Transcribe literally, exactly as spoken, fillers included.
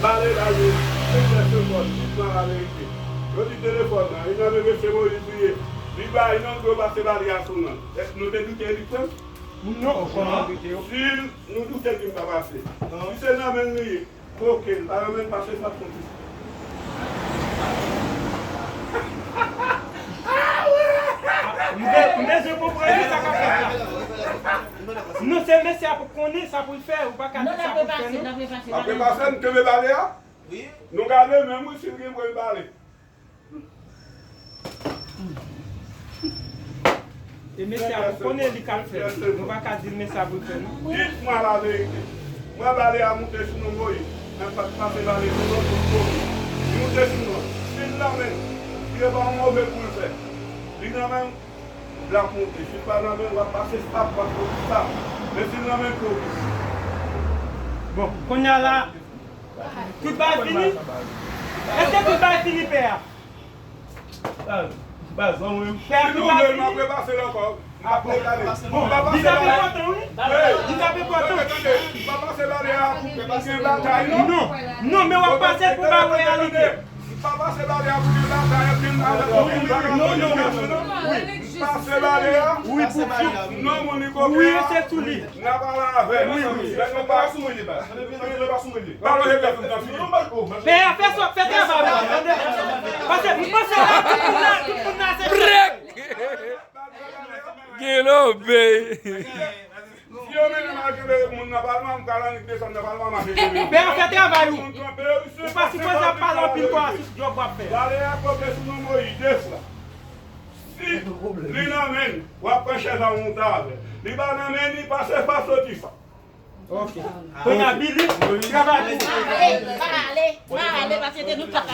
Bale la, yo, se tèt se fòs, di m a la verite. Yo di telefòn nan, e nan men mesye Moyiz li ye. Li bay non pou yo pase bale a sou non l. Èske nou te doute li pran? Non, kòman doute yo? Si nou doute li pa pase. Si se nan men l li ye, koke l, pa nan men l pase sa fouti. M be-, m bezwen konprann sa k ap fèt la. Non, se mesye a pou konnen sa pou l fè, ou pa ka di sa pou l fè, non. Apre pase, n kenbe bale a. Nou gade menm wi si l gen pou l bale. E mesye a pou konnen li k ap fè. Nou pa ka di l mesye a pou l fè, non. Dites-moi la vérité. Mwen bale a moute sou non Moyiz. Mwen pa t pase bale sou non tout kote. Li moute sou non. Si l nan men l, li e pa yon move kou l fè. Li nan men l, l ap moute. Si l pa nan men l, w ap pase sap, w ap soti sap. Men si l nan men l, koke. Bon, kounye a la, tout bagay fini? Èske tout bagay fini, pè a? Baz, baz, ban mwen. Pè a, tout bagay fini? Si nou vle, m ap repase l ankò. M ap repase l. Bon, m pa pase bale a. Li t ap enpòtan, wi. Li t ap enpòtan. Tande, tande. M pa pase bale a pou, pou gen batay, non. Non, non, men w ap pase pou bay reyalite. M pa pase bale a pou gen batay, gen avèk okenn bagay. Non, non, non, non. Wi. M pase bale a. Wi, pou fi. Non, moun li koke a. Wi, se sou li. N a pale avè l. Wi, wi. Lè nou pa sou mwen li pa. Lè nou pa sou mwen li. Pa manje kafou nan figi. Pè a, fè sa, fè travay ou, tande? Paske m panse la, tout moun la, tout moun la se Brek! Gen lobey. Si yo mennen m al kenbe moun nan palman, m ka annik desann nan palman, m al kenbe. Pè a, fè travay ou. Ou pa sipoze ap pale anpil kwa sou djòb w ap fè. Bale a koke sou non Moyiz de fwa. Si li nan men l, w ap pran chèz a w monte avè l. Li pa nan men li, pase pa soti sa. Ok. Kounye a, Billy, travay pou ou. Mare, mare, mare, paske te nou pa ka.